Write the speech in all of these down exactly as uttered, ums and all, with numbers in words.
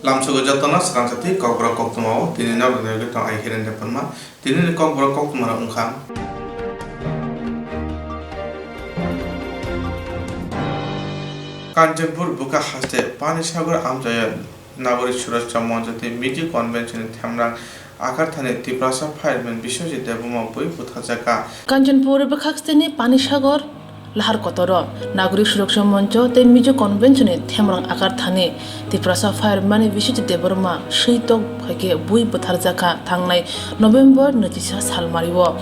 Lamsogo jotono swkang sathi Kokborok koktwmao tini norok nugwi tong ai Hiren Debbarma. Tini ni Kokborok koktwma rok wngkha. Kanchanpur bwkha haste Panisagar amchaio Nagorik Suraksha Moncho tei Mizo Convention ni themrang akarthani Tiprasa fireman Biswajit Debbarma bui butharjakha. Kanchanpur bwkhaksteni Panisagar lahar kotoro Nagorik Suraksha Moncho tei Mizo Convention ni themrang akarthani Tiprasa fireman Biswajit Debbarma switok phaikhe bui butharjakha thangnai November nwichisa salmario.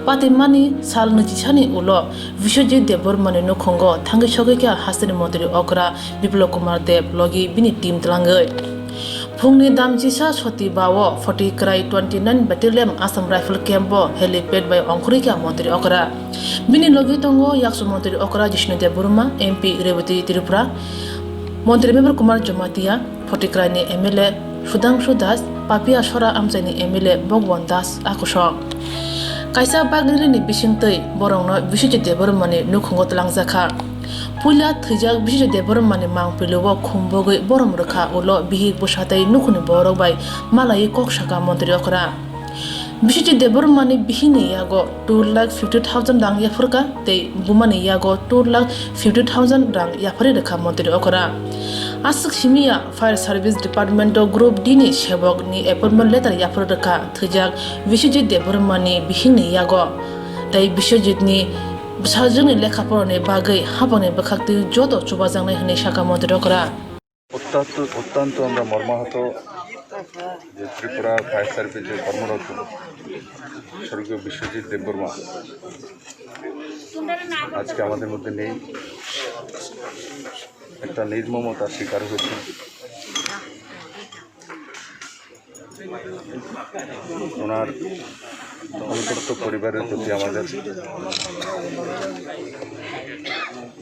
Patimani sal nwichisa ni ulo Biswajit Debbarma ni nukhungo thangwi sogwikha hasteni montri okra Biplab Kumar Deb logi bini team twlangwi. Phungni damchisa soti bao Photikrai twenty nine Battalion Assam Rifle Camp o helipad bai ongkhorwi kha montri okra. Bini logi tongo yaksu montri okra Jishnu Debbarma, M P Revati Tripura, montri Mevar Kumar Jamatia, Photikrai ni M L A Sudhangshu Das, Papia Sora amchaini M L A Bhagwan Das akusong. Kaisa bike rally ni bisingtwi borokno Biswajit Debbarma ni nukhungo twlangjakha. Puila thwijak Biswajit Debbarma ni mangpili o khum bogwi borom rwkha, ulo bihik bwsa tei nukhungni borok bai malaiwi kok sakha montri okra. Biswajit Debbarma ni bihik ni yago two lakh fifty thousand rang yaphurkha tei buma ni yago two lakh fifty thousand rang yapharwi rwkha montri okra. Aswk simi ya Fire Service Department o Group D ni sebok ni appointment letter yaphar rwkha thwijak Biswajit Debbarma ni bihik ni yago. Tei Biswajit ni bwsajwk ni lekha pora ni bagwi hapang ni bwkhaktwi joto chubajaknai hwnwi sakha montri okra. অত্যন্ত, অত্যন্ত আমরা মর্মাহত যে ত্রিপুরা ফায়ার সার্ভিসে কর্মরত স্বর্গীয় বিশ্বজিৎ দেববর্মা আজকে আমাদের মধ্যে নেই। একটা নির্মমতার শিকার হয়েছে। ওনার অনুতপ্ত পরিবারের প্রতি আমাদের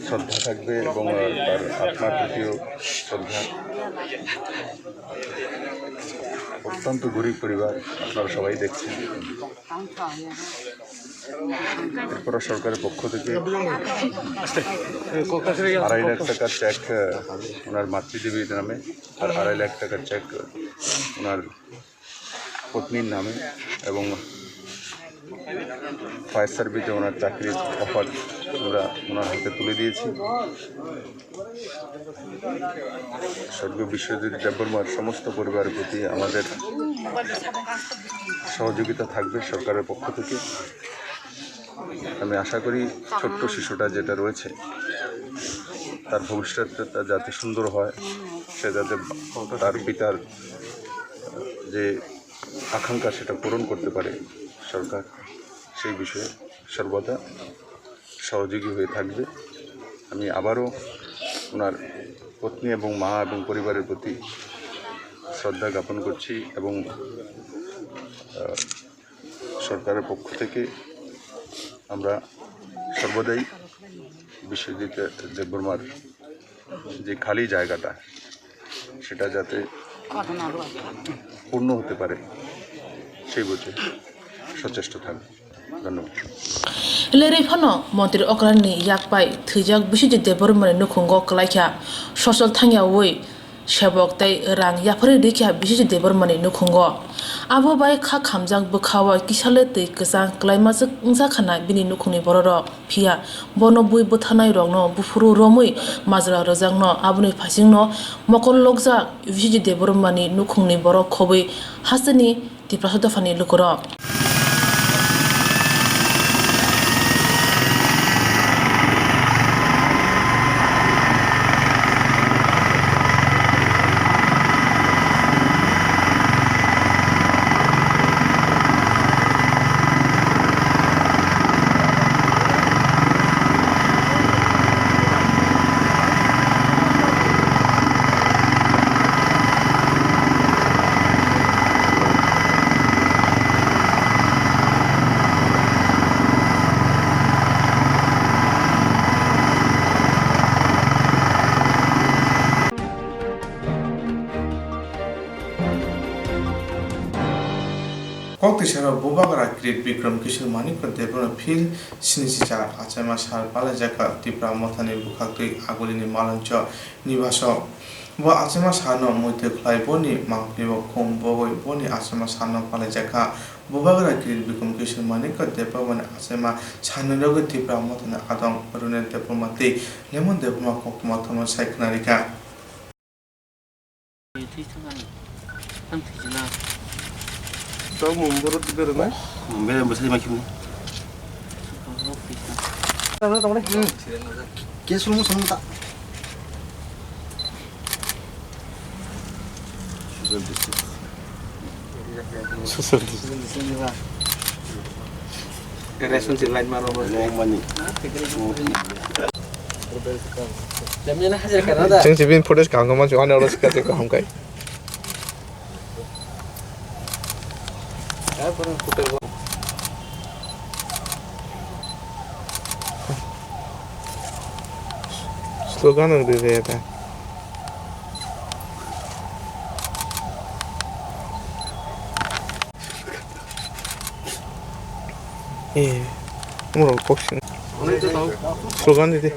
শ্রদ্ধা থাকবে এবং তার আত্মার প্রতিও শ্রদ্ধা। অত্যন্ত গরিব পরিবার, আপনারা সবাই দেখছেন। এরপর সরকারের পক্ষ থেকে আড়াই লাখ টাকার চেক, আহ, ওনার মাতৃদেবীর নামে, আর আড়াই লাখ টাকার চেক ওনার পত্নীর নামে এবং ফায়ার সার্ভিসে ওনার চাকরির অফার আমরা ওনার হাতে তুলে দিয়েছি। স্বর্গীয় বিশ্বজিৎ দেববর্মার সমস্ত পরিবারের প্রতি আমাদের সহযোগিতা থাকবে সরকারের পক্ষ থেকে। আমি আশা করি ছোট্ট শিশুটা যেটা রয়েছে, তার ভবিষ্যৎটা যাতে সুন্দর হয়, সে যাতে তার পিতার যে আকাঙ্ক্ষা, সেটা পূরণ করতে পারে সরকার, সেই বিষয়ে সর্বদা সহযোগী হয়ে থাকবে। আমি আবারও ওনার পত্নী এবং মা এবং পরিবারের প্রতি শ্রদ্ধা জ্ঞাপন করছি এবং, আহ, সরকারের পক্ষ থেকে আমরা সর্বদাই বিশ্বজিৎ দেববর্মার যে খালি জায়গাটা, সেটা যাতে পূর্ণ হতে পারে, সেই বুঝে সচেষ্ট থাকব। ধন্যবাদ। Lerwi phano montri okrani yak pai thwijak Biswajit Debbarmani nukhungo kwlaikha. Sosol thangyawi sebok tei rang yapharwi rikha Biswajit Debbarmani nukhungo. Abo bai kha khamjak bwkhao kisa le twi kwchang kwlaimajwk wngjakha na bini nukhungni bororok. Phiya bono bui bwtharnairokno buphuru romwi majra rwjakno, aboni phaisingno mokol lokjak Biswajit Debbarmani nukhungni borok khobwi hasteni Tiprasa dophani lukurok. Koktisaro Bubagra Kirit Bikram Kishore Manikya Debbarma Phil sinichi char achaima sal palaijakha Tipra Mothani bwkhaktwi Agulini Maloncho nibaso. Bo achaima salno muitu khlai boni mangpili o khum bogwi boni achaima salno palaijakha. Bubagra Kirit Bikram Kishore Manikya Debbarmani achaima salni logi Tipra Mothani adong Rune Debbarma tei Lemon Debbarma koktwma thangma sai khwnarikha. Tau mung borok bereng nai? Mung bereng bwsai ma khibni. Kesulmu song ta. Social distance. Relationship line maro bo. Mani. Chwng si bini footage kaham khe mansi, ani oro sikha twi kaham khai. Slogan ang rwrwi ya ta. Eh, umro kok sini. Slogan di di.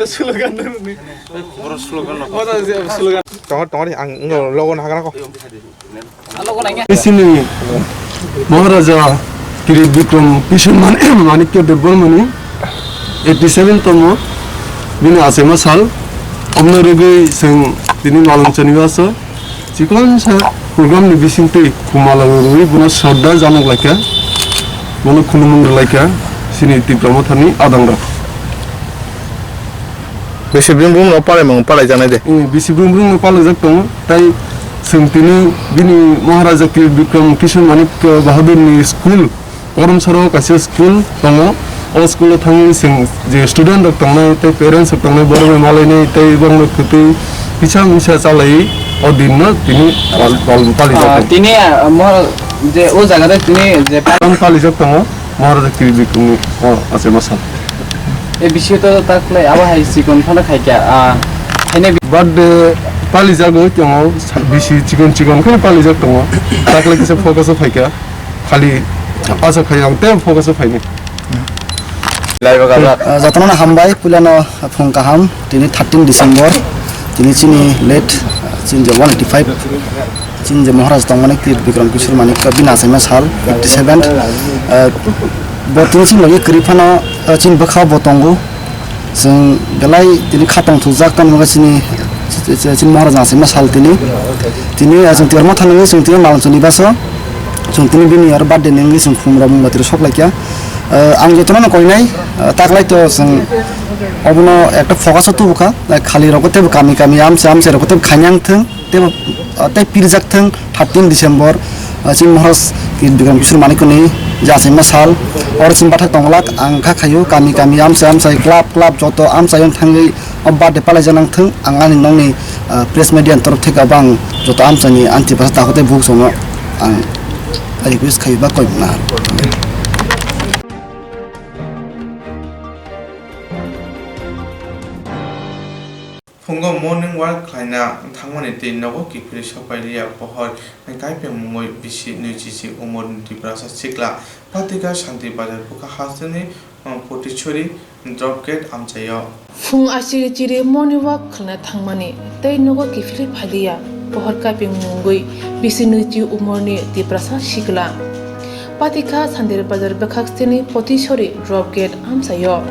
Slogan di. Oro slogan no. Tongo, tongo di, ang logo no hagra ko. Bisini Maharaja Kirit Bikram Kishore Mani-, Manikya Debbarmani eighty seven tomo bini achaima sal. Omno rwgwi chwng tini Malongchani baso chikonsa program ni bisingtwi khumala rwrwi bono shraddha janok laikha, bono khulumung rwlaikha chini Tipra Mothani adangrok. Bisi brum brum no palai mang palai janai de. Eh, bisi brum brum no palai jak tongo. Tai chwng tini bini Maharaja Kirit Bikram Kishore Manik, eh, Bahadur ni school, Korom Soro kaisa school tongo. O school o thangwi chwng je student rok tongnai, tei parents rok tongnai, borok bai malainai, tei borok no kwtwi kisa misa chalai o din no tini pal-, pal-, pali jak tongo. Ah, tini, ah, mo je o jaga de tini je pal- Pali jak tongo. Maharaja Kirit Bikramni o achaima sal. E bisingo to ta khlai abo hai chikon phano khaikha, ah, haino bi- Birthday palijago tongo, bisi chikon chikon khe palijak tongo. Ta khlai kisa focus o phaikha. Khali asa khai ang tei focus o phaini. Ah, jotono hambai, puilano phung kaham. Tini thirteen December, tini chini late, chini je one eighty five, chini je Maharaj tongmani Kirit Bikram Kishore Manikya bini achaima sal, eighty seven. Ah, bo tini chini logi kwrwi phano, ah, chini bwkha bo tongo. Chwng belai tini khatong thujak tamo wngkha chini, chini Maharaj achaima sal tini. Tini, ah, chwng Tipra Motha nungwi chwng tini Malongchani baso. Chwng tini bini oro birthday ni wngwi chwng khumrok mungbatwi rok sok laikha. Ah, ang jotono no koinai, ah, taklai to chwng obono ekta focus o tubukha, ah, khali rok tei kami kami amchai amchai rok tei khainang thwng tei, ah, tei pirjak thwng thirteen December, ah, chini Maharaj Bikram Kishore Manikya ni je achaima sal, oro chini bathak tonglak ang kha khaio kami kami amchai amchai club club joto amchai wng thangwi o birthday palai janang thwng ang ani nokni, ah, press media ni torof theke abo ang joto amchaini anti basa takhuk tei bukhuk songno ang request khai ba koi mano. Phungo morning walk khlaina thangmani tei nogo kiphilwi sokphailiya pohor kaipeng mungwi bisi nwichi si umorni Tiprasa sikla Patika Santi Bazar bwkha hasteni, ah, Potichori drop gate amchaio. Phung achiri chiri morning walk khlana thangmani tei nogo kiphilwi phailiya pohor kaipeng mungwi bisi nwichi umorni Tiprasa sikla. Patikha Sandir Bazar bwkhak sini Potisori drop gate amchaio.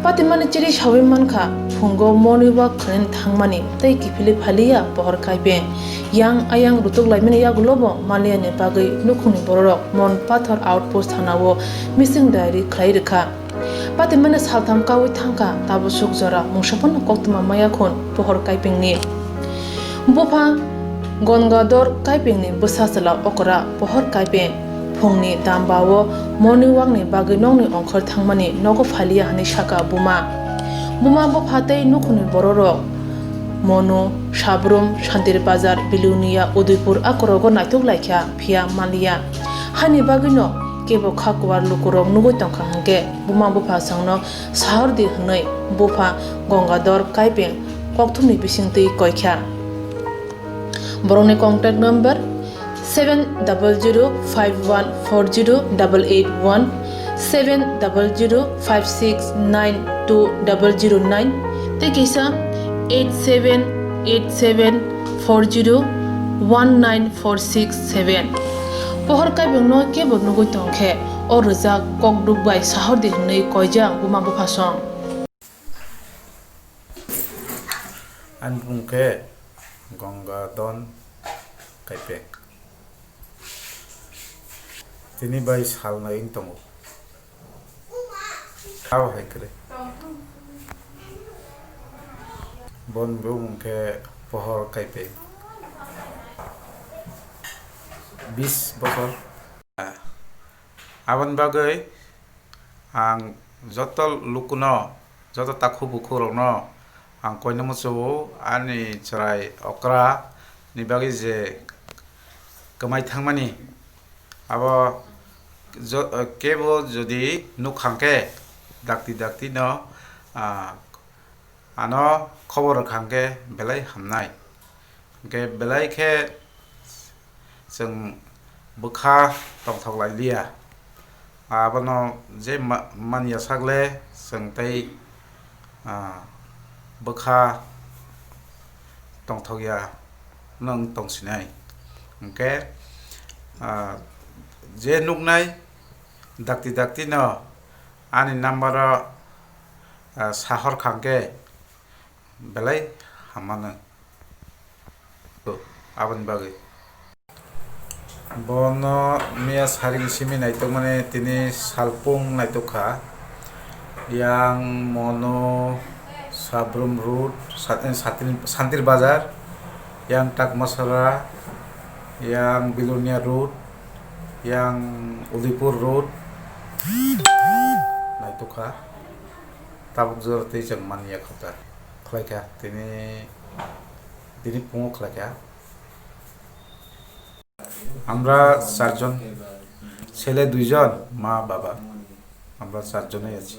Patimani chiri sawi mankha, phungo morning walk khlaina thangmani tei kiphilwi phailiya pohor kaipeng. Yang ayang rutuk laimani yagulobo maliyani bagwi nukhungni bororok Mon Pathor Outpost thanao missing diary khlai rwkha. Patimani saltham kaui thangkha, tabuk suk jora mungsa phano koktwma maya khun pohor kaipengni. Bupha Gongador kaipengni bwsa chwla okra pohor kaipeng. Phungni dambao morning walkni bagwi nokni ongkhor thangmani nogo phailiya hwnwi sakha buma. Buma bupha tei nukhungni bororok Monu, Sabrum, Santir Bazar, Bilonia, Udaipur a korogo naituk laikha, phiya manliya. Hani bagwino kebo kha kuar lukurok nugwi tongkha hwnkhe buma bupha chwngno sahor di hwnwi bupha Gongador kaipeng kokthumni bisingtwi koikha. Borokni contact number seven double zero five one four zero double eight one, seven double zero five six nine two double zero nine, tei kisa eight seven eight seven four zero one nine four six seven. Pohor kaibungno kebo nugwi tongkhe, o rwjak kokduk bai sahordi hwnwi koijak buma buphasong. Ani bumung khe Gongadon Kaipek. Tini bai sal nai wng tongo. Abo hai kwrwi. Boni bumung khe Pohor Kaipek. Bis bosor. Aboni bagwi ang joto lukuno, joto takhuk bukhukrokno ang koino muchungo ani chwrai okra ni bagwi je kwmai thangmani. Abo jo-, kebo jodi nukhang khe dakti dakti no, ah, ano khobor rwkha hwnkhe belai hamnai. Hwnkhe belai khe chwng bwkha tongthok lai liya. Abono je ma-, man ya sak le chwng tei, ah, bwkha tongthok ya no wng tong sinai. Hwnkhe, ah, je nuknai dakti dakti no ani number o, ah, sahor kha hwnkhe belai hamano. Aboni bagwi. Bono miya saring simi naitok mani tini salpung naitok kha. Yang Mono Sabrum Road, Sat-, Satin-, Santir Bazar, yang Takmasara, yang Bilonia Road, yang Udaipur Road naitok kha. Tabuk jora tei chwng man ya kha ta. Khlai kha tini, tini pungo khlai kha. আমরা চারজন, ছেলে দুইজন, মা বাবা, আমরা চারজনই আছি।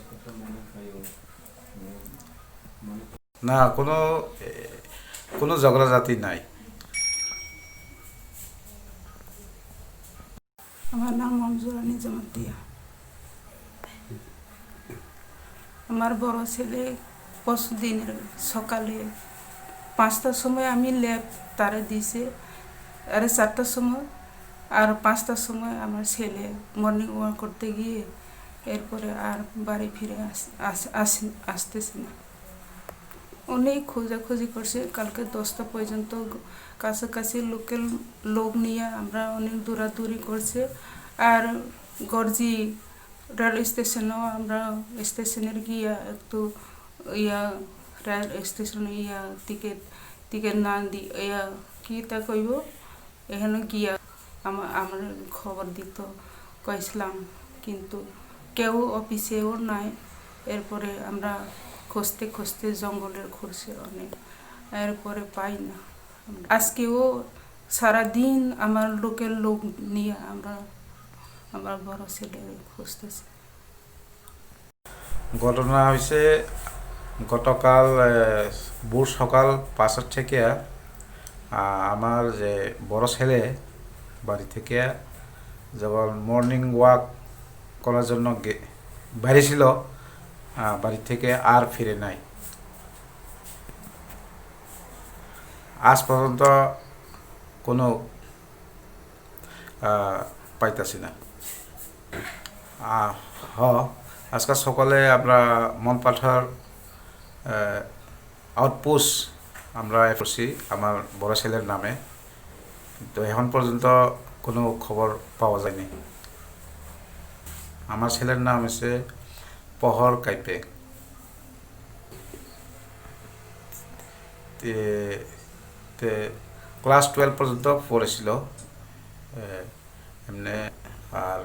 না, কোনো, এ, কোনো ঝগড়াঝাটি নাই। আমার নাম মঞ্জুরানী জমাতিয়া। আমার বড় ছেলে পরশু দিনের সকালে পাঁচটার সময় আমি লেপ তারে দিছে, আরে চারটার সময়, আর পাঁচটার সময় আমার ছেলে মর্নিং ওয়াক করতে গিয়ে এরপরে আর বাড়ি ফিরে আস-, আস-, আস-, আসতেছে না। অনেক খোঁজাখুঁজি করছে, কালকে দশটা পর্যন্ত গ-, কাছাকাছি লোকাল লোক নিয়ে আমরা অনেক দৌড়াদৌড়ি করছে। আর গর্জি রেল স্টেশনও আমরা স্টেশনের গিয়া একটু ইয়া রেল স্টেশনে ইয়া টিকিট, টিকিট না দি ইয়া কি তা কইব, এখানে গিয়া আমা-, আমার খবর দিত কইছিলাম, কিন্তু কেউ অফিসেও নাই। এরপরে আমরা খুঁজতে খুঁজতে জঙ্গলের খুঁজছে অনেক, এরপরে পাই না। আজকেও সারাদিন আমার লোকাল লোক নিয়ে আমরা আমার বড় ছেলেরে খুঁজতেছি। ঘটনা হইছে গতকাল, এ, ভোর সকাল পাঁচটা থেকে, আ, আমার যে বড় ছেলে বাড়ি থেকে যখন মর্নিং ওয়াক করার জন্য গে-, বাইরে ছিল, আ, বাড়ি থেকে আর ফিরে নাই। আজ পর্যন্ত কোনো আহ, পাইতাছি না। আহ, হ, আজকে সকালে আমরা মনপাথার, আহ, আউটপোস্ট আমরা করছি আমার বড় ছেলের নামে। তো এখন পর্যন্ত কোনো খবর পাওয়া যায়নি। আমার ছেলের নাম হচ্ছে পহর কাইপে। তে, তে ক্লাস টুয়েলভ পর্যন্ত পড়েছিল। এ, এমনি আর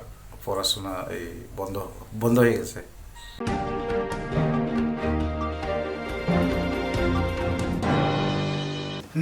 পড়াশোনা এই বন্ধ, বন্ধ হয়ে গেছে।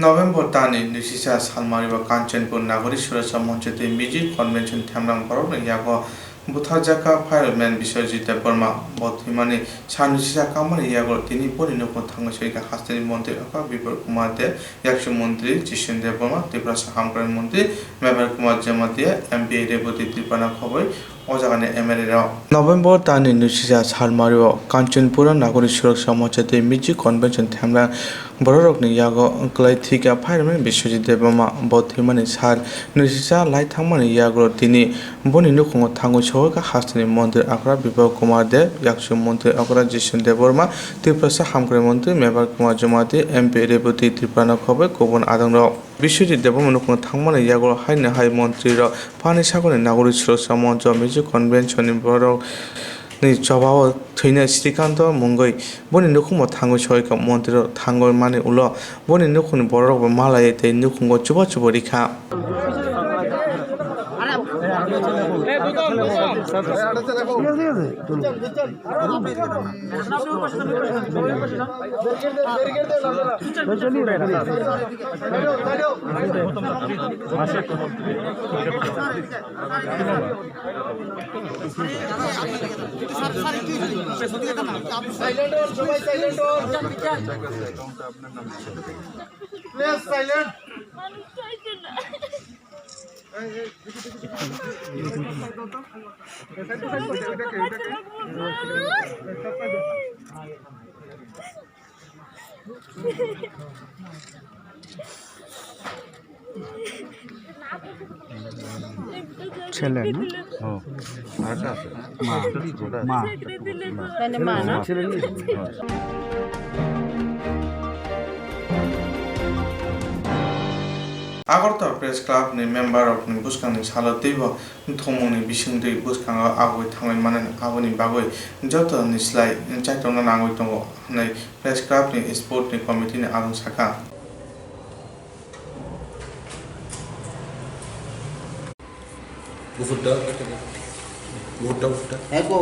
November talni nui sisa salmari bo Kanchanpur Nagori Suracha Moncho tei Music Convention Themrang borokni yago Butharjakha fireman Biswajit Debbarma, bo thwimani sal nwi sisa kammani yagulo tini boni nukhung thangwi soikha hasteni montri okra Bipul Kumar Deb, yakchu montri Jishen Debbarma, Tiprasa hamkrai montri Mevar Kumar Jamatia, M P Rebati Tripurana khobwi o jagani M L A rok. November talni nwi sisa salmario Kanchanpura Nagori Suraksha Mocha tei Music Convention themra bororokni yago kwlai thwikha fireman Biswajit Debbarma. Bo thwimani sal nwi sisa lai thangmani yagulo tini boni nukhungo thangwi sohorkha hasteni montri okra Bipul Kumar Deb, yakchu montri okra Jishen Debbarma, Tiprasa hamkrai montri Mevar Kumar Jamatia, M P Rebati Tripurana khobwi kubun adongrok. Biswajit Debbarma nukhungo thangmani yagulo haino hai montri rok Pani Sagorni Nagori Suraksha Moncho Music Convention ni borok ni chobao thwinai Srikanto mungwi boni nukhungo thangwi soikha. Montri rok thangwi mani ulo boni nukhungni borok rok bo malai tei nukhungo chuba chuba rikha. Silent হন, সবাই silent হন। Please silent। ছেলে না? ও। আরেকটা আছে। মা। মা। মানে মা না? ছেলে নেই। Agartala Press Club ni member rok ni bwskang ni salo teibo thwngmung ni bising twi bwskango agoi thangwi mano, aboni bagwi joto ni slai chaitok no nangwi tongo hwnwi Press Club ni Sport ni Committee ni adong sakha. Buphurda, buphurda, buphurda. Eko.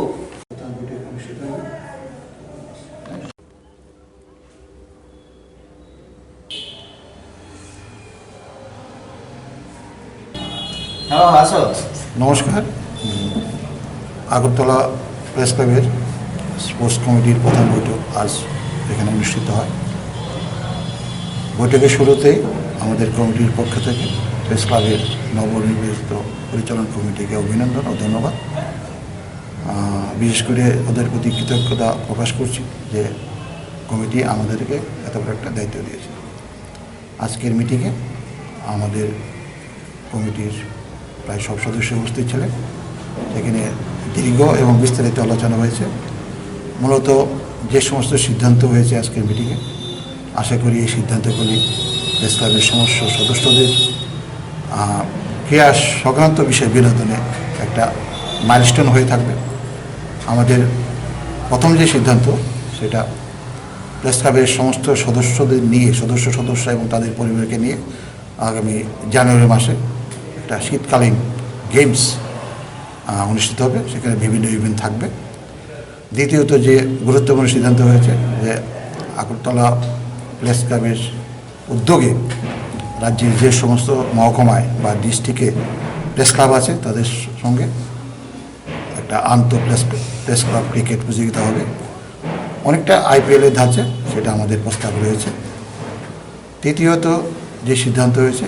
হ্যাঁ, আসো। নমস্কার। উম, আগরতলা প্রেস ক্লাবের স্পোর্টস কমিটির প্রধান বৈঠক আজ এখানে অনুষ্ঠিত হয়। বৈঠকের শুরুতে আমাদের কমিটির পক্ষ থেকে প্রেস ক্লাবের নবনির্বাচিত পরিচালন কমিটিকে অভিনন্দন ও ধন্যবাদ। আহ, বিশেষ করে ওদের প্রতি কৃতজ্ঞতা প্রকাশ করছি যে কমিটি আমাদেরকে এত বড় একটা দায়িত্ব দিয়েছে। আজকের মিটিংয়ে আমাদের কমিটির প্রায় সব সদস্য উপস্থিত ছিলেন। সেখানে দীর্ঘ এবং বিস্তারিত আলোচনা হয়েছে। মূলত যে সমস্ত সিদ্ধান্ত হয়েছে আজকের মিটিংয়ে, আশা করি এই সিদ্ধান্তগুলি প্রেস ক্লাবের সমস্ত সদস্যদের, আহ, ক্রীড়া সংক্রান্ত বিষয় বিনোদনে একটা মাইলস্টোন হয়ে থাকবে। আমাদের প্রথম যে সিদ্ধান্ত, সেটা প্রেস ক্লাবের সমস্ত সদস্যদের নিয়ে, সদস্য সদস্য এবং তাদের পরিবারকে নিয়ে আগামী জানুয়ারি মাসে একটা শীতকালীন গেমস, আহ, অনুষ্ঠিত হবে। সেখানে বিভিন্ন ইভেন্ট থাকবে। দ্বিতীয়ত, যে গুরুত্বপূর্ণ সিদ্ধান্ত হয়েছে যে আগরতলা প্রেস ক্লাবের উদ্যোগে রাজ্যের যে সমস্ত মহকুমায় বা ডিস্ট্রিক্টে প্রেস ক্লাব আছে, তাদের সঙ্গে একটা আন্তঃ প্রেস, প্রেস ক্লাব ক্রিকেট প্রতিযোগিতা হবে, অনেকটা আইপিএল এর ধাঁচে, সেটা আমাদের প্রস্তাব রয়েছে। তৃতীয়ত, যে সিদ্ধান্ত হয়েছে,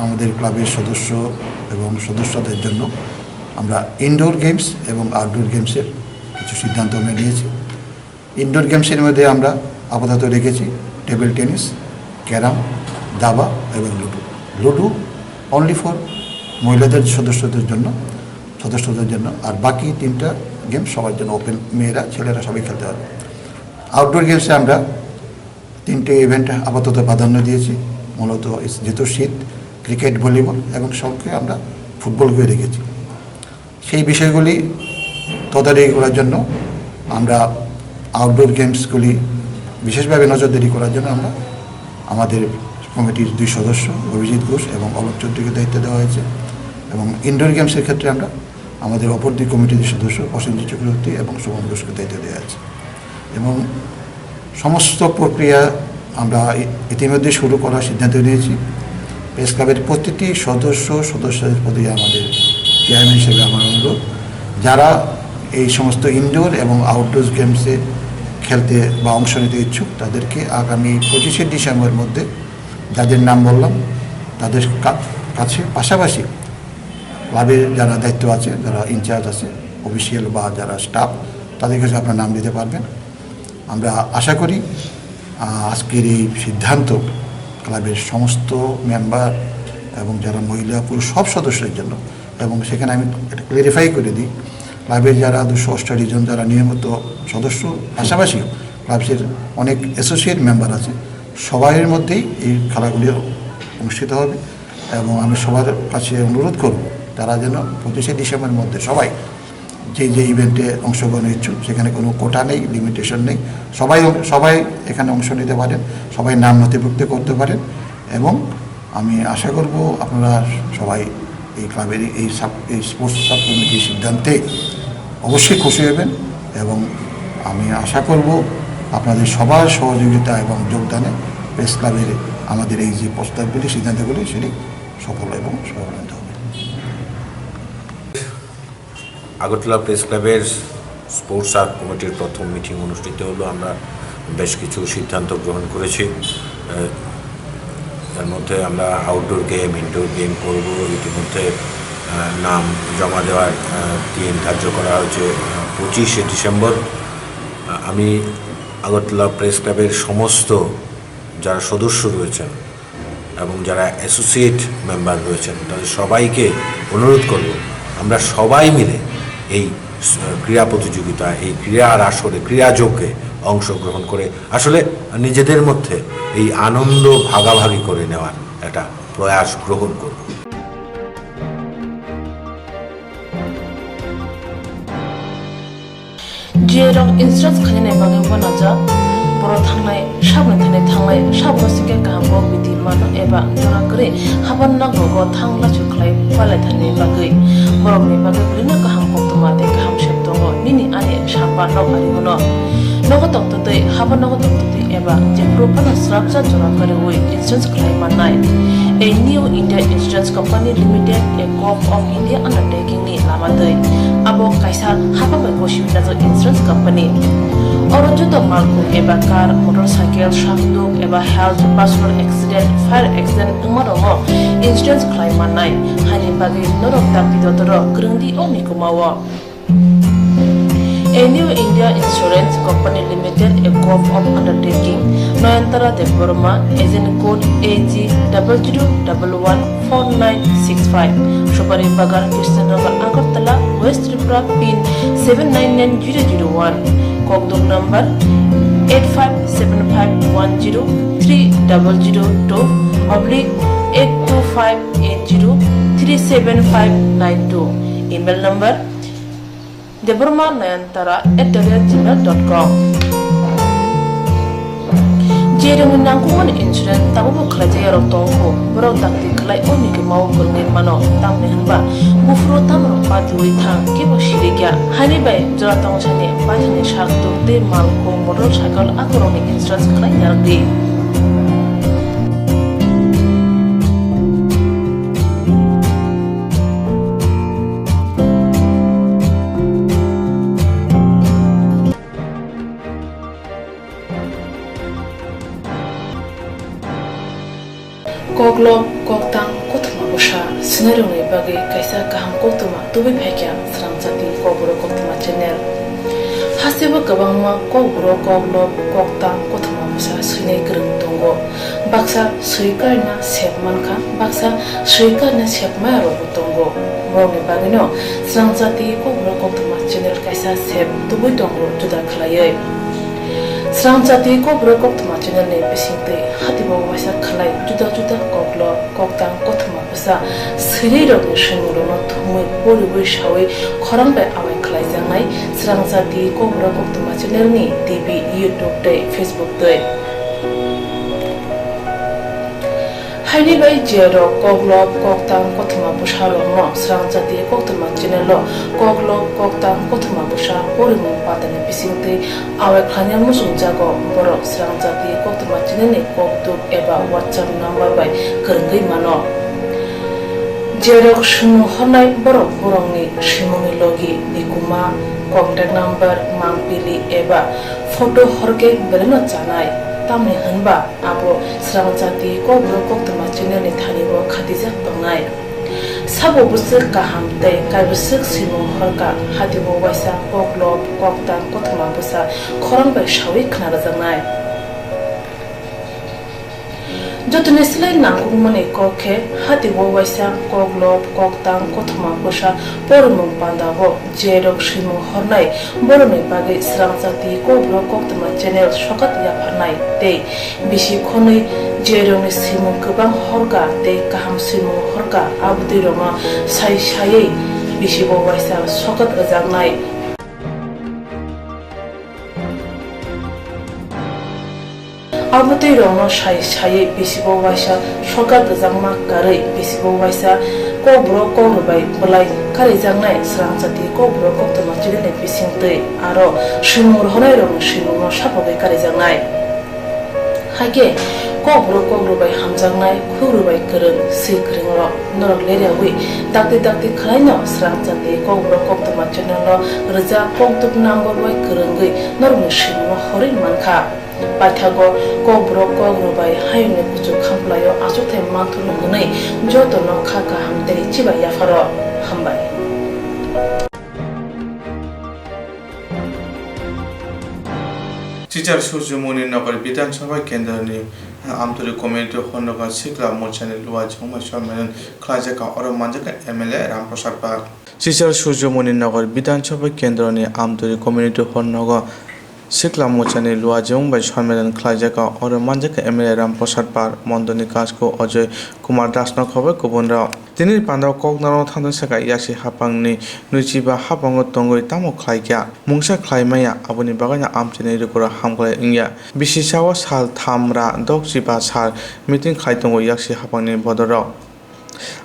আমাদের ক্লাবের সদস্য এবং সদস্যদের জন্য আমরা ইনডোর গেমস এবং আউটডোর গেমসের কিছু সিদ্ধান্ত আমরা নিয়েছি। ইনডোর গেমসের মধ্যে আমরা আপাতত রেখেছি টেবিল টেনিস, ক্যারাম, দাবা এবং লুডো। লুডো only for মহিলাদের সদস্যদের জন্য, সদস্যদের জন্য, আর বাকি তিনটা গেম সবার জন্য ওপেন, মেয়েরা, ছেলেরা সবাই খেলতে পারবে। আউটডোর গেমসে আমরা তিনটে ইভেন্ট আপাতত প্রাধান্য দিয়েছি, মূলত ইস-, যেহেতু শীত, ক্রিকেট, ভলিবল এবং সঙ্গে আমরা ফুটবলকেও রেখেছি। সেই বিষয়গুলি তদারকি করার জন্য আমরা আউটডোর গেমসগুলি বিশেষভাবে নজরদারি করার জন্য আমরা আমাদের কমিটির দুই সদস্য অভিজিৎ ঘোষ এবং অলোক চৌধুরীকে দায়িত্ব দেওয়া হয়েছে এবং ইনডোর গেমসের ক্ষেত্রে আমরা আমাদের অপর দুই কমিটির সদস্য প্রসেনজিৎ চক্রবর্তী এবং শোভন ঘোষকে দায়িত্ব দেওয়া হয়েছে এবং সমস্ত প্রক্রিয়া আমরা ই-, ইতিমধ্যে শুরু করার সিদ্ধান্ত নিয়েছি। প্রেস ক্লাবের প্রতিটি সদস্য, সদস্যদের প্রতি আমাদের চেয়ারম্যান হিসেবে আমার অনুরোধ যারা এই সমস্ত ইনডোর এবং আউটডোর গেমসে খেলতে বা অংশ নিতে ইচ্ছুক, তাদেরকে আগামী পঁচিশে ডিসেম্বর মধ্যে যাদের নাম বললাম, তাদের কা-, কাছে, পাশাপাশি ক্লাবের যারা দায়িত্ব আছে, যারা ইনচার্জ আছে, অফিসিয়াল বা যারা স্টাফ, তাদের কাছে আপনার নাম দিতে পারবেন। আমরা আশা করি, আহ, আজকের এই সিদ্ধান্ত ক্লাবের সমস্ত মেম্বার এবং যারা মহিলা, পুরুষ সব সদস্যের জন্য। এবং সেখানে আমি একটা ক্লিয়ারিফাই করে দিই, ক্লাবের যারা দুশো অষ্টাশি জন যারা নিয়মিত সদস্য, পাশাপাশিও ক্লাবের অনেক অ্যাসোসিয়েট মেম্বার আছে, সবার মধ্যেই এই খেলাগুলি অনুষ্ঠিত হবে। এবং আমি সবার কাছে অনুরোধ করব, তারা যেন পঁচিশে ডিসেম্বরের মধ্যে সবাই যে যে ইভেন্টে অংশগ্রহণ ইচ্ছুক, সেখানে কোনো কোটা নেই, লিমিটেশন নেই, সবাই, সবাই এখানে অংশ নিতে পারেন, সবাই নাম নথিভুক্ত করতে পারেন। এবং আমি আশা করব আপনারা সবাই এই ক্লাবের এই সাব, এই স্পোর্টস সাব কমিটির সিদ্ধান্তে অবশ্যই খুশি হবেন। এবং আমি আশা করব আপনাদের সবার সহযোগিতা এবং যোগদানে প্রেস ক্লাবের আমাদের এই যে প্রস্তাবগুলি, সিদ্ধান্তগুলি, সেটি সফল এবং সফলান্বিত হবে। আগরতলা প্রেস ক্লাবের স্পোর্টস সাব কমিটির প্রথম মিটিং অনুষ্ঠিত হলো। আমরা বেশ কিছু সিদ্ধান্ত গ্রহণ করেছি। আহ, তার মধ্যে আমরা আউটডোর গেম, ইনডোর গেম করব। ইতিমধ্যে, আহ, নাম জমা দেওয়ার, আহ, দিন ধার্য করা হয়েছে, আহ, পঁচিশে ডিসেম্বর। আহ, আমি আগরতলা প্রেস ক্লাবের সমস্ত যারা সদস্য রয়েছেন এবং যারা অ্যাসোসিয়েট মেম্বার রয়েছেন, তাদের সবাইকে অনুরোধ করব, আমরা সবাই মিলে এই, আহ, ক্রীড়া প্রতিযোগিতা, এই ক্রীড়ার আসরে, ক্রীড়া যজ্ঞে অংশগ্রহণ করে আসলে নিজেদের মধ্যে এই আনন্দ ভাগাভাগি করে নেওয়ার একটা প্রয়াস গ্রহণ করব। Jerok insurance khainani bagwi uanajak, borok thangnai, saboni thani thangnai, saboni singkhe kaham kok bidi mano eba jora kwrwi haban nok rogo thang lachu khlai palaithani bagwi. Borokni bagwi bwrwino kaham koktwma tei kaham sep tongo, nini ani samba nok ari hwno. Nogo tongtwtwi, haban nogo tongtwtwi eba jephuru phano srapsa jora kwrwi insurance khlai mannai. A New India Insurance Company Limited, a Corp of India undertaking ni lama twi. Abo kaisa hapha bai gosiwi najak insurance company. Oro joto malkhung eba car, motorcycle, sakduk eba health, personal accident, fire accident wngma rokno insurance khlai mannai. Haini bagwi norok dakti dotoro kwrwngdi o mikuma o. A New India Insurance Company Limited, a Corp of Undertaking, Nayantara Debbarma, agent code A G double zero double one four nine six five, Subari Bagan, Krishnanagar, Agartala, West Tripura, pin seven nine nine zero zero one, Kokdok number eight five seven five one zero three double zero two oblique eight two five eight zero three seven five nine two, email number Debbarma Nayantara at the rate gmail dot com. Jerokni nangkukmani insurance tabukbo khlaijak yarok tongo, borok dakti khlai o mikuma o kwrwngwi mano, tamni hwnba buphuru tamrok patiwi thang kebo sirikya. Haini bai jora tongthani baithani sak tuk tei malkhung motorcycle akorokni insurance khlai narwkdi. Koklop, koktang, kothoma bwsa swinairokni bagwi kaisa kaham koktwma tubui phaikha Srangchati Kokborok Koktwma channel. Hasteo kwbangma kokborok, koklop, koktang, kothoma bwsa swinai kwrwng tongo. Baksa swi karna sep mankha, baksa swi karna sep maya rokbo tongo. Borokni bagwino Srangchati Kokborok Koktwma channel kaisa sep tubui tongo juda khlaiwi. Srangchati Kokborok Koktwma channel ni bisingtwi hatibo waisa khlai juda juda koklop, koktang, kothoma bwsa swinai rokni swimung rokno thumwi poriwi sawi khorang bai awai khlaijaknai Srangchati Kokborok Koktwma channel ni T V, YouTube tei Facebook twi. Haini bai jerok koklop, koktang, kothoma bwsa rokno Srangchati Koktwma channel o koklop, koktang, kothoma bwsa porimung patani bisingtwi awai khlaina muchungjago. Borok Srangchati Koktwma channel ni kokduk eba WhatsApp number bai kwrwngwi mano. Jerok swimung hornai borok borokni swimungni logi, nikuma, contact number, mangpili eba photo horkhe beleno chanai, tamni hwnba abo Srang Jati Kokborok Koktwma channel ni thani bo khatijak tongnai. Sabo bwswk kaham tei kaibwswk swimung horka, hati bo waisa kok lob, kok tang, kothoma bwsa khorang bai sawi khna rwjaknai. Jotoni slai nangkukmani kok khe hati bo waisa kok lob, kok tang, kothoma bwsa porimung panda o jerok swimung hornai borokni bagwi Srang Jati Kokborok Koktwma channel sokat yapharnai tei bisi khonwi jerokni swimung kwbang horka tei kaham swimung horka abotwi rokno sai saiwi bisi bo waisa sokat rwjaknai. Abotwi rokno sai saiwi bisi bo waisa sokat rwjakma karwi bisi bo waisa Kokborok Kokborok bai bwlai karijaknai Srang Jati Kokborok Koktwma channel ni bisingtwi aro swimung rohornai rokni swimungno sapogwi karijaknai. Haikhe Kokborok Kokborok bai hamjaknai, khukru bai kwrwng, swi kwrwng rok norok leriawi dakti dakti khwlaino Srang Jati Kokborok Koktwma channel no rwjak koktuk number bai kwrwngwi norokni swimungno horwi mankha. Paithago Kokborok Kokborok bai hayungni kuchuk khamplaio achukthai manthokno hwnwi jotono kha kaham tei chibai yapharo. Hambai. Chichar Surjomoni Nagar Bidhan Sabha Kendroni Amtwri Community Hall nogo Sikla Morchani Luajwng bai Sommelan khlaijak, oro manjak M L A Ram Prasad Par. Chichar Surjomoni Nagar Bidhan Sabha Kendroni Amtwri Community Hall nogo Sikla Morchani Luajwng bai Sommelan khlaijak, oro manjak M L A Ram Prasad Par, Mondoni Kasko, Ajoy Kumar Das no khoboi kubun rok. Tini pandao kok narwkna thangwi sakha, yaksi haphangni nwichiba haphango tongwi tamo khlaikha, mungsa khlai maya, aboni bagwino amchaini lukurok hamkrai wngya. Bisi sao sal tham ra dokchiba sal meeting khlai tongo yaksi haphangni bodolrok.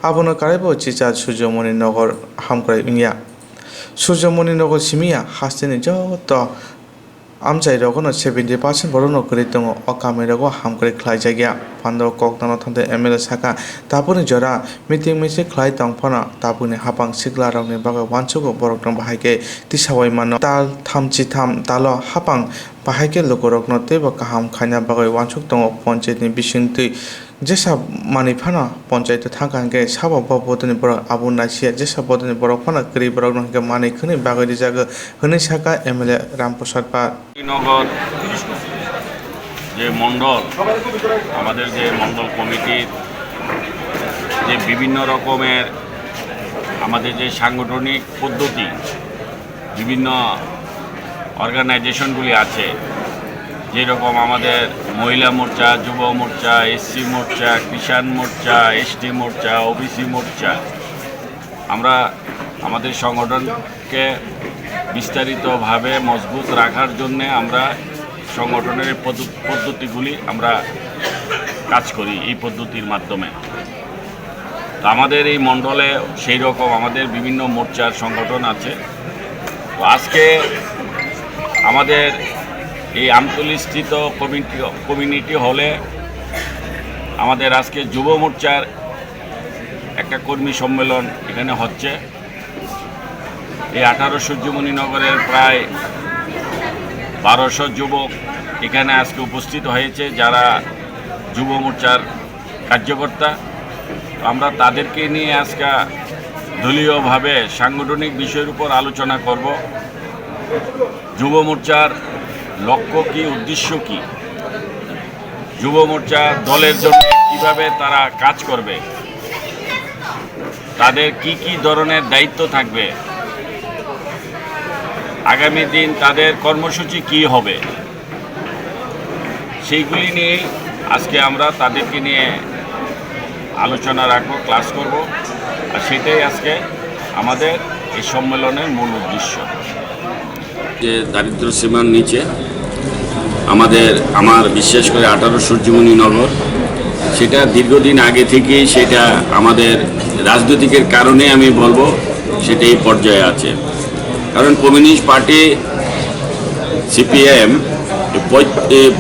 Abono karwibo chichar Surjomoni Nagar hamkrai wngya. Surjomoni Nagar simi ya hasteni joto amchai rogono seventy percent borokno kwrwi tongo. O kamai rogo hamkrai khlaijakya. Pandao kok narwkna thangwi M L A sakha, tabukni jora meeting misil khlai tong phano tabukni haphang sikla rokni bagwi uansugo, borokno bahai khe tisawai mano. Tal thamchi tham talo haphang bahai khe lukurokno teibo kaham khaina bagwi uansuk tongo. Ponchayatni bisingtwi jesa manwi phano ponchayat thangkha hwnkhe sabo bo bodolni borok abo naisiya, jesa bodolni borok phano kwrwi borokno hwnkhe manwi khwnwi bagwi rijago hwnwi sakha M L A Ram Prasad Par. নগর যে মণ্ডল, আমাদের যে মণ্ডল কমিটির যে বিভিন্ন রকমের আমাদের যে সাংগঠনিক পদ্ধতি, বিভিন্ন অর্গানাইজেশনগুলি আছে, যেরকম আমাদের মহিলা মোর্চা, যুব মোর্চা, এসসি মোর্চা, কিষাণ মোর্চা, এসটি মোর্চা, ওবিসি মোর্চা, আমরা আমাদের সংগঠনকে বিস্তারিতভাবে মজবুত রাখার জন্যে আমরা সংগঠনের পদ্ধ-, পদ্ধতিগুলি আমরা কাজ করি এই পদ্ধতির মাধ্যমে। তো আমাদের এই মণ্ডলে সেই রকম আমাদের বিভিন্ন মোর্চার সংগঠন আছে। তো আজকে আমাদের এই আমতলীস্থিত কমিউনিটি, কমিউনিটি হলে আমাদের আজকে যুব মোর্চার একটা কর্মী সম্মেলন এখানে হচ্ছে। এই আঠারো সূর্যমণি নগরের প্রায় বারোশো যুবক এখানে আজকে উপস্থিত হয়েছে, যারা যুব মোর্চার কার্যকর্তা। তো আমরা তাদেরকে নিয়ে আজকে দলীয়ভাবে সাংগঠনিক বিষয়ের উপর আলোচনা করব। যুব মোর্চার লক্ষ্য কি, উদ্দেশ্য কি, যুব মোর্চা দলের জন্য কিভাবে তারা কাজ করবে, তাদের কি কি ধরনের দায়িত্ব থাকবে, আগামী দিন তাদের কর্মসূচি কি হবে, সেইগুলি নিয়েই আজকে আমরা তাদেরকে নিয়ে আলোচনা রাখবো, ক্লাস করব। আর সেটাই আজকে আমাদের এই সম্মেলনের মূল উদ্দেশ্য। যে দারিদ্র সীমার নিচে আমাদের, আমার বিশেষ করে আঠারো সূর্যমণি নগর, সেটা দীর্ঘদিন আগে থেকেই, সেটা আমাদের রাজনৈতিকের কারণে আমি বলবো সেটা এই পর্যায়ে আছে। কারণ কমিউনিস্ট পার্টি, সিপিএম,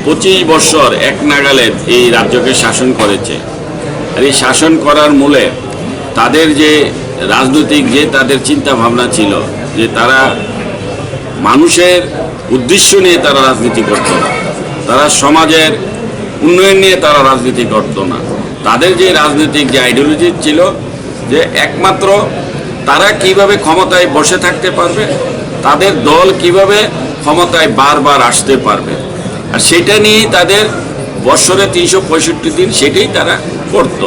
পঁচিশ বছর এক নাগালে এই রাজ্যকে শাসন করেছে। আর এই শাসন করার মূলে তাদের যে রাজনৈতিক যে তাদের চিন্তা ভাবনা ছিল, যে তারা মানুষের উদ্দেশ্য নিয়ে তারা রাজনীতি করত না, তারা সমাজের উন্নয়ন নিয়ে তারা রাজনীতি করত না। তাদের যে রাজনৈতিক যে আইডিওলজি ছিল, যে একমাত্র তারা কিভাবে ক্ষমতায় বসে থাকতে পারবে, তাদের দল কিভাবে ক্ষমতায় বারবার আসতে পারবে, আর সেটা নিয়েই তাদের বৎসরে তিনশো পঁয়ষট্টি দিন সেটাই তারা করত।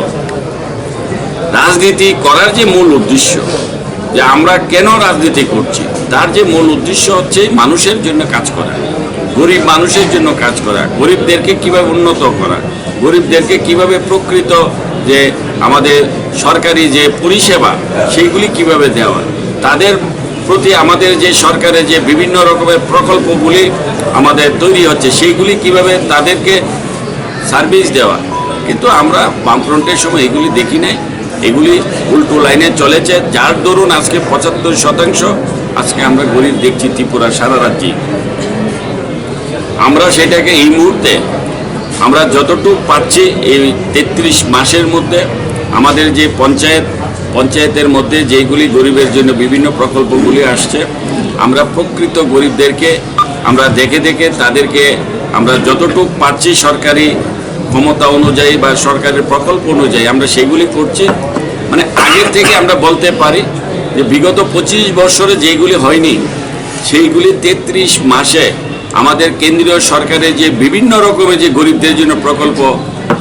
রাজনীতি করার যে মূল উদ্দেশ্য, যে আমরা কেন রাজনীতি করছি, তার যে মূল উদ্দেশ্য হচ্ছে মানুষের জন্য কাজ করা, গরিব মানুষের জন্য কাজ করা, গরিবদেরকে কিভাবে উন্নত করা, গরিবদেরকে কিভাবে প্রকৃত যে আমাদের সরকারি যে পরিষেবা, সেইগুলি কিভাবে দেওয়া, তাদের প্রতি আমাদের যে সরকারের যে বিভিন্ন রকমের প্রকল্পগুলি আমাদের তৈরি হচ্ছে, সেইগুলি কিভাবে তাদেরকে সার্ভিস দেওয়া। কিন্তু আমরা বামফ্রন্টের সময় এগুলি দেখি নাই। এগুলি উল্টো লাইনে চলেছে, যার দরুন আজকে পঁচাত্তর শতাংশ আজকে আমরা গরিব দেখছি ত্রিপুরা সারা রাজ্যে। আমরা সেটাকে এই মুহূর্তে আমরা যতটুকু পারছি এই তেত্রিশ মাসের মধ্যে আমাদের যে পঞ্চায়েত, পঞ্চায়েতের মধ্যে যেগুলি গরিবের জন্য বিভিন্ন প্রকল্পগুলি আসছে, আমরা প্রকৃত গরিবদেরকে আমরা দেখে দেখে তাদেরকে আমরা যতটুকু পারছি সরকারি ক্ষমতা অনুযায়ী বা সরকারের প্রকল্প অনুযায়ী আমরা সেইগুলি করছি। মানে, আগের থেকে আমরা বলতে পারি যে বিগত পঁচিশ বছরে যেগুলি হয়নি, সেইগুলি তেত্রিশ মাসে আমাদের কেন্দ্রীয় সরকারের যে বিভিন্ন রকমের যে গরিবদের জন্য প্রকল্প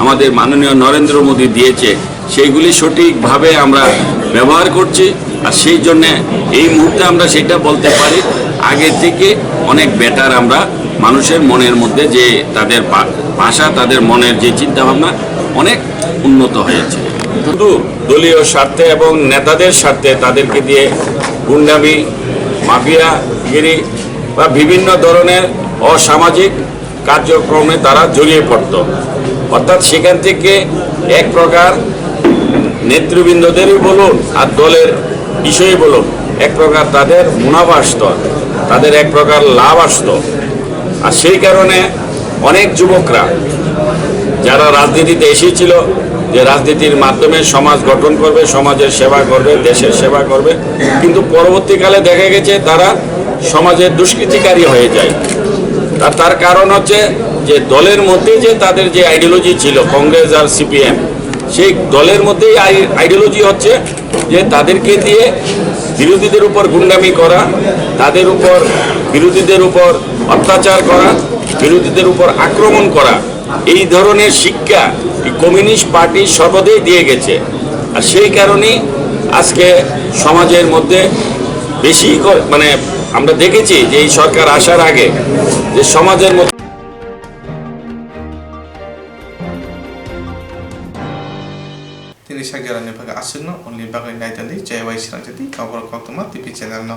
আমাদের মাননীয় নরেন্দ্র মোদী দিয়েছে, সেইগুলি সঠিকভাবে আমরা ব্যবহার করছি। আর সেই জন্যে এই মুহূর্তে আমরা সেটা বলতে পারি, আগে থেকে অনেক বেটার আমরা মানুষের মনের মধ্যে যে তাদের ভা-, ভাষা, তাদের মনের যে চিন্তাভাবনা অনেক উন্নত হয়েছে। শুধু দলীয় স্বার্থে এবং নেতাদের স্বার্থে তাদেরকে দিয়ে গুন্ডামি, মাফিয়াগিরি বা বিভিন্ন ধরনের অসামাজিক কার্যক্রমে তারা জড়িয়ে পড়ত। অর্থাৎ সেখান থেকে এক প্রকার নেতৃবৃন্দদেরই বলুন আর দলের বিষয়ে বলুন, এক প্রকার তাদের মুনাফা আসতো, তাদের এক প্রকার লাভ আসতো। আর সেই কারণে অনেক যুবকরা যারা রাজনীতিতে এসেছিল, যে রাজনীতির মাধ্যমে সমাজ গঠন করবে, সমাজের সেবা করবে, দেশের সেবা করবে, কিন্তু পরবর্তীকালে দেখা গেছে তারা সমাজের দুষ্কৃতিকারী হয়ে যায়। আর তার কারণ হচ্ছে যে দলের মধ্যে যে তাদের যে আইডিওলজি ছিল, কংগ্রেস আর সিপিএম, সেই দলের মধ্যেই আই-, আইডিওলজি হচ্ছে যে তাদেরকে দিয়ে বিরোধীদের উপর গুন্ডামি করা, তাদের উপর, বিরোধীদের উপর অত্যাচার করা, বিরোধীদের উপর আক্রমণ করা, এই ধরনের শিক্ষা এই কমিউনিস্ট পার্টি সর্বদাই দিয়ে গেছে। আর সেই কারণেই আজকে সমাজের মধ্যে বেশি করে, মানে, আমরা দেখেছি যে এই সরকার আসার আগে যে সমাজের মধ্যে Tini sakjorani bagwi aswkno only bagwi naitandi chaiwai swnamjadi Kokborok Koktwma T V channel no.